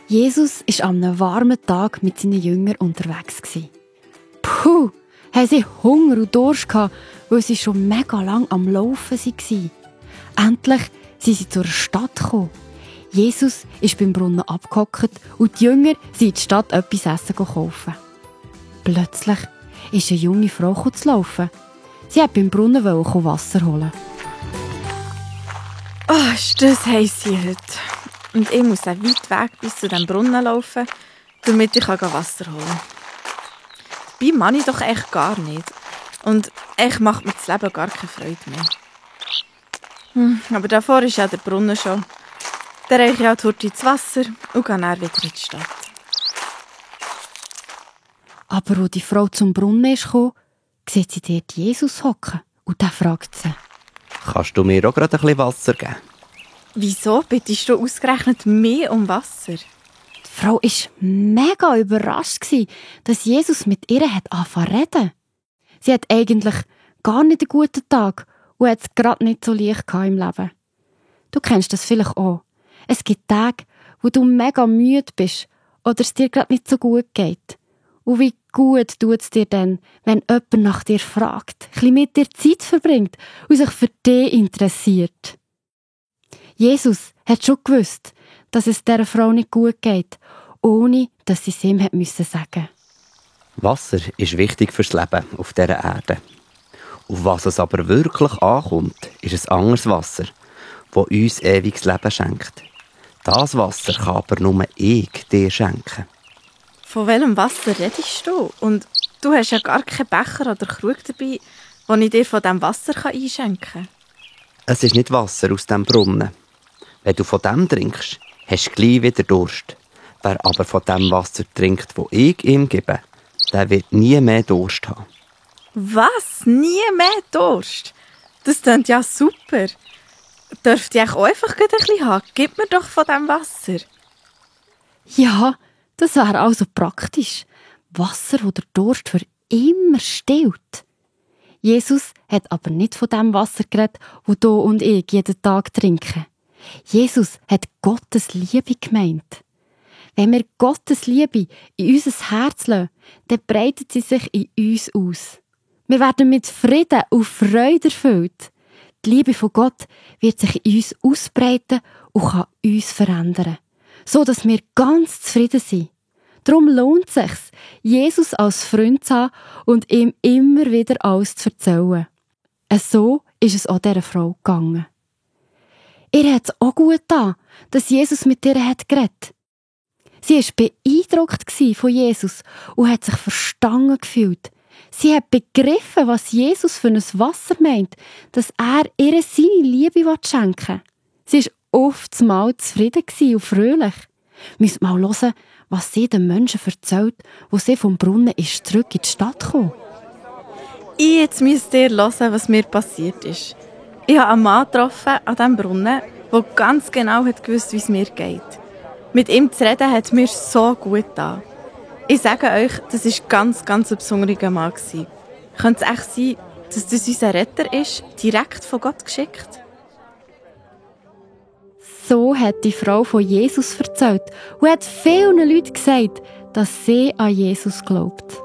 Jesus war an einem warmen Tag mit seinen Jüngern unterwegs. Puh, haben sie Hunger und Durst gehabt, weil sie schon mega lang am Laufen waren. Endlich sind sie zur Stadt gekommen. Jesus ist beim Brunnen abgehockt und die Jünger sind in die Stadt etwas essen kaufen. Plötzlich ist eine junge Frau zu laufen. Sie wollte beim Brunnen Wasser holen. Oh, ist das heiß hier heute. Und ich muss einen weiten Weg bis zu diesem Brunnen laufen, damit ich Wasser holen kann. Dabei mag ich doch echt gar nicht. Und echt macht mir das Leben gar keine Freude mehr. Aber davor ist ja der Brunnen schon. Dann reiche ich halt heute ins Wasser und gehe dann wieder in die Stadt. Aber als die Frau zum Brunnen kam, sieht sie dort Jesus hocken und dann fragt sie: Kannst du mir auch gerade ein bisschen Wasser geben? Wieso bittest du ausgerechnet mehr um Wasser? Die Frau war mega überrascht, dass Jesus mit ihr angefangen zu reden. Sie hat eigentlich gar nicht einen guten Tag und hat es gerade nicht so leicht im Leben. Du kennst das vielleicht auch. Es gibt Tage, wo du mega müde bist oder es dir gerade nicht so gut geht. Und wie gut tut es dir denn, wenn jemand nach dir fragt, ein bisschen mit dir Zeit verbringt und sich für dich interessiert. Jesus hat schon gewusst, dass es dieser Frau nicht gut geht, ohne dass sie es ihm sagen musste. Wasser ist wichtig fürs Leben auf dieser Erde. Auf was es aber wirklich ankommt, ist ein anderes Wasser, das uns ewiges Leben schenkt. Das Wasser kann aber nur ich dir schenken. Von welchem Wasser redest du? Und du hast ja gar keinen Becher oder Krug dabei, wo ich dir von diesem Wasser einschenken kann. Es ist nicht Wasser aus dem Brunnen. Wenn du von dem trinkst, hast du gleich wieder Durst. Wer aber von dem Wasser trinkt, das ich ihm gebe, der wird nie mehr Durst haben. Was? Nie mehr Durst? Das klingt ja super. Dürfte ich auch einfach ein bisschen haben? Gib mir doch von diesem Wasser. Ja, das wäre also praktisch. Wasser, das der Durst für immer stillt. Jesus hat aber nicht von dem Wasser geredet, das du und ich jeden Tag trinken. Jesus hat Gottes Liebe gemeint. Wenn wir Gottes Liebe in unser Herz lassen, dann breitet sie sich in uns aus. Wir werden mit Frieden und Freude erfüllt. Die Liebe von Gott wird sich in uns ausbreiten und kann uns verändern, so dass wir ganz zufrieden sind. Darum lohnt es sich, Jesus als Freund zu haben und ihm immer wieder alles zu erzählen. So ist es auch dieser Frau gegangen. Ihr hat es auch gut getan, dass Jesus mit ihr geredet hat. Sie war beeindruckt von Jesus und hat sich verstanden gefühlt. Sie hat begriffen, was Jesus für ein Wasser meint, dass er ihr seine Liebe schenken will. Sie war oftmals zufrieden und fröhlich. Müsst mal hören, was sie den Menschen erzählt, wo sie vom Brunnen zurück in die Stadt kam. Jetzt müsst ihr hören, was mir passiert ist. Ich habe einen Mann getroffen an diesem Brunnen, der ganz genau gewusst, wie es mir geht. Mit ihm zu reden hat mir so gut getan. Ich sage euch, das war ganz ein besonderer Mann. Könnte es echt sein, dass das unser Retter ist, direkt von Gott geschickt? So hat die Frau von Jesus erzählt und hat vielen Leuten gesagt, dass sie an Jesus glaubt.